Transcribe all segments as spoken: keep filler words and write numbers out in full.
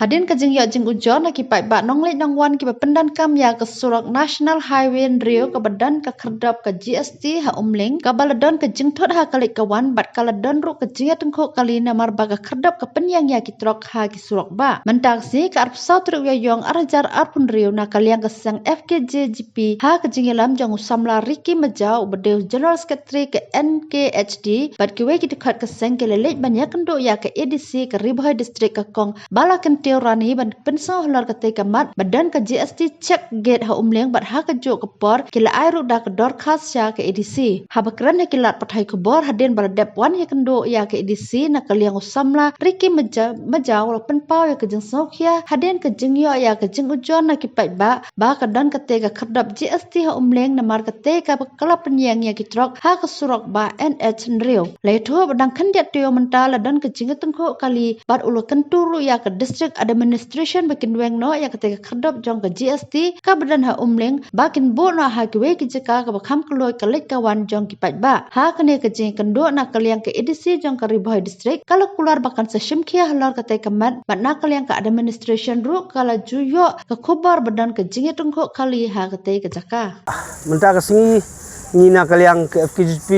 Hadien ka jingïoh jingujor na ki paidbah nongleit nongwan kiba pyndonkam ïa ka surok National Highway hynriew kaba don ka khyrdop ka G S T ha Umling, kaba la don ka jingthut ha ka leit ka wan bad ka la don ruh ka jingïatyngkhuh kali namar ba ka khyrdop ka pynïeng ïa ki trok ha ki surok bah. Mynta ka sngi ka arphew saw tarik u Ïaïong ar hajar arphew hynriew na ka liang ka seng F K J G P ha ka jingïalam jong u samla Ricky Majaw uba dei u General Secretary ka N K H D bad kiwei ki dkhot ka seng ki la leit ban ïakynduh ïa ka A D C ka Ri Bhoi District ka Kong Bala Kyntiew Rani ban pynsngew halor katei ka mat ba don ka G S T check gate ha Umling bad ha kajuh ka por ki la ai ruh da ka dorkhas sha ka A D C. Haba kren ha ki lad pathai khubor hadien ba la dep wan ïakynduh ïa ka A D C na ka liang u samla Ricky Maja-, Majaw la pynpaw ïa ka jingsngewkhia hadien ka jingïoh ïa ka jingujor na ki paidbah ba ka don katei ka khyrdop G S T ha Umling namar katei kaba ka la pynïeng ïa ki trok ha ka surok bah N H hynriew. La ïathuh ba dang khyndiat taïew mynta la don ka jingïatyngkhuh kali bad u la kyntu ruh ïa ka District Administration ba kin weng noh ïa katei ka khyrdop jong ka G S T kaba don ha Umling ba kin buh noh ha kiwei ki jaka kaba kham kloi ka leit ka wan jong ki paidbah. Ha kane ka jingïakynduh na ka liang ka A D C jong ka Ri Bhoi District ka la kular ba kan sa shim khia halor katei ka mat bad na ka liang ka administration ruh ka la ju ïoh ka khubor ba don ka jingïatyngkhuh kali ha katei ka jaka. Mynta ka sngi ngi na ka liang ka F K J P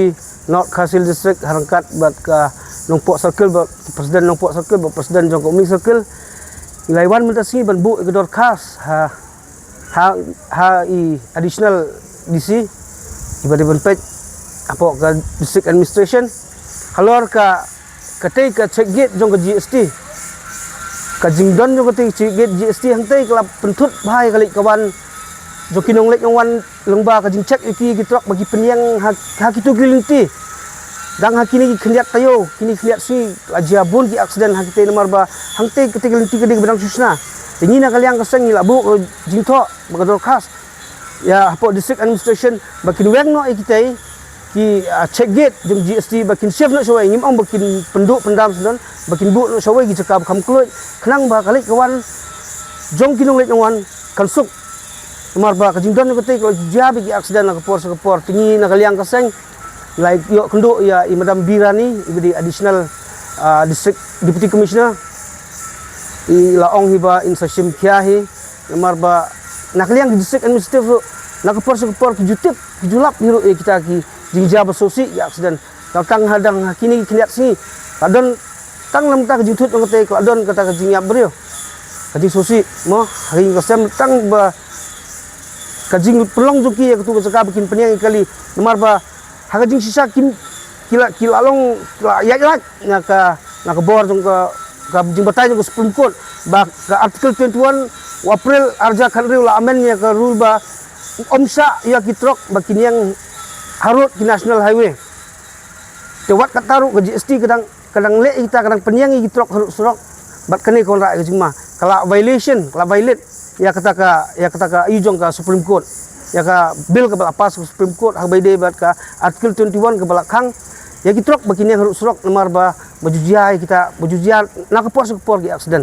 North Khasi Hills District ha ryngkat bad ka Nongpoh Circle bad President Nongpoh Circle bad President jong ka Umling Circle. Ngi la wan mynta sngi ban buh ïa ka dorkhas ha, ha, ha i Additional D C iba dei ban peit hapoh ka District Administration halor ka katei ka check gate jong ka G S T. Ka jingdon jong katei ka check gate G S T hangtei ka la pynthut bha ïa ka leit ka wan jong ki nongleit nongwan lyngba ka jingcheck ïa ki, ki trok ba ki pynïeng ha, ha kito ki lynti. Dang ha kine ki khyndiat taïew, kine ki khyndiat sngi la jia bun ki accident ha kitei namar ba hangtei katei ka lynti ka dei kaba dang shu shna. Te ngi na ka liang ka seng ngi la buh ka jingthoh bad ka dorkhas ïa hapoh District Administration ba kin weng noh ïa kitei ki, ah, check gate jong G S T ba kin shift noh shawei, ngim ong ba kin pynduh pyndam sdang, ba kin buh noh shawei ki jaka ba kham kloi khnang ba ka leit ka wan jong ki nongleit nongwan kan suk. Namar ba ka jingdon katei ka la jia bha ki accident na ka por sha ka por. Te ngi na ka liang ka seng la ïoh kynduh ïa i Madam B Rani iba dei Additional, ah, District Deputy Commissioner, i la ong hi ba in sa shim khia hi. Namar ba na ka liang ki District Administrative ruh na ka por sha ka por ki ju tip, ki ju lap hi ruh ïa kita ki jingjia ba sngewsih ïa accident. Tang hadang ha kine ki khyndiat sngi ka don tang namar ka jingthut jong katei ka la don kata ka jingïap briew, ka jingsngewsih mo, ha ïing ka sem tang ba ka jingpynlong jong ki ïa katu ka jaka ba kin pynïeng ïa kali. Namar ba ha ka jingshisha ki, ki la, ki la long, ki la ïaid lait na ka, na ka bor jong ka, ka jingbatai jong ka Supreme Court ba ka Article twenty-one u April ar hajar khathynriew la amend ïa ka rule ba ym shah ïa ki trok ba kin ïeng harud ki National Highway. Te wat kata ruh ka G S T ka dang, ka dang leh ïa kita, ka dang pynïeng ïa ki trok harud surok. Bad kane ka wanrah ïa ka jingma, ka la violation, ka la violate ïa kata ka, ïa kata ka aïu jong ka Supreme Court, ïa ka bill kaba la pass ka Supreme Court ha kaba ïadei bad ka Article twenty-one kaba la khang ïa ki trok ba kin ïeng harud surok namar ba, ba ju jia ïa kita, ba ju jia na ka por sha ka por ki accident.